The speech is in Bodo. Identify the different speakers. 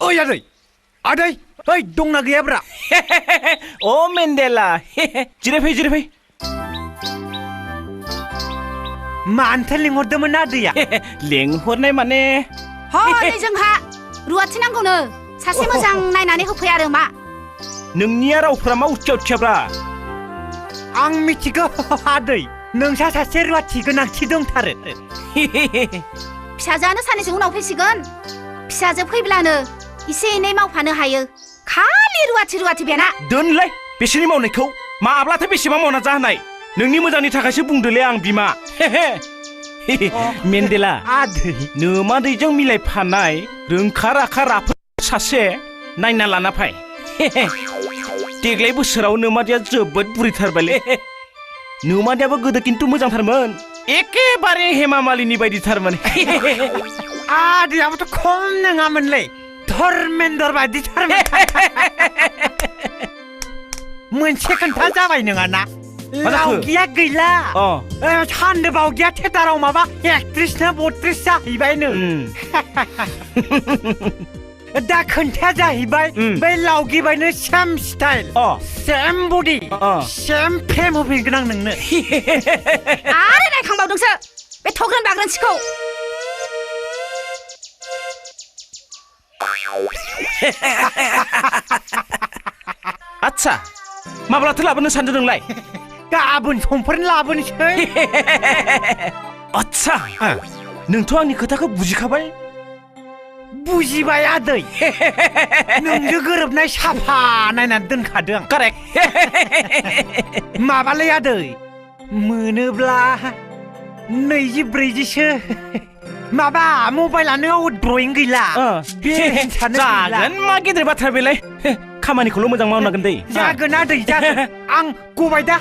Speaker 1: ओइ आदै आदै ओइ दंना गैयाब्रा
Speaker 2: अ मेन्देला जिरायफै
Speaker 1: मानोथो लिंहरदोंमोन आदैया
Speaker 2: लेंहरनाय माने
Speaker 3: हनै जोंहा रुवाथि नांगौनो सासे मोजां नायनानै होफै आरो मा
Speaker 2: नोंनिया रावफ्रा मा उथिया
Speaker 1: आं मिथिगौ आदै नोंसा सासे रुवाथि गोनांथि दंथारो
Speaker 3: फिसाजोआनो सानैसो उनाव फैसिगोन फिसाजो फैब्लानो एसे एनै मावफानो हायो खालि रुवाथि बेना
Speaker 2: दोनलाय बिसोरनि मावनायखौ माब्लाथो बेसेबां मावना जाहोनाय नोंनि मोजांनि थाखायसो बुंदोलै आं बिमा मेन्देला
Speaker 1: आदै
Speaker 2: नोमादैजों मिलायफानाय रोंखा राखा राफोद सासे नायना लाना फाय देग्लाय बोसोराव नोमादैया जोबोद बुरिथारबायलै नोमादैयाबो गोदो किन्तु मोजांथारमोन एखेबारे हेमा मालिनी बायदिथारमोन
Speaker 1: आदैयाबोथ' खम नङामोनलै धर्मेन्द्र बायदिथारमोन मोनसे खोन्था जाबाय नङाना लावगिया गैला सान्दो बावगिया थियेटाराव माबा एक्ट्रिस ना बट्रिस जाहैबायनो दा खोन्थाया जाहैबाय बै लावगिबायनो सेम स्टाइल सेम बडि सेम फ्रेम होफिनगोन आं नोंनो
Speaker 3: आरो नायखांबावदोंसो बे थग्रोन बाग्रोनसिखौ
Speaker 2: आच्छा माब्लाथो लाबोनो सानदों नोंलाय
Speaker 1: गाबोन समफोरनो लाबोनोसै
Speaker 2: आच्छा नोंथ' आंनि खोथाखौ बुजिखाबाय
Speaker 1: बुजिबाय आदै नोंजों गोरोबनाय साफा नायनानै दोनखादों
Speaker 2: कारेक्ट
Speaker 1: माबालै आदै मोनोब्ला 20-40सो माबा मबाइलानो ड्रयिं गैला
Speaker 2: जागोन मा गेदेर बाथ्रा बेलाय खामानिखौल' मोजां मावनांगोन दै
Speaker 1: जागोन आदै जागोन आं गबाय दा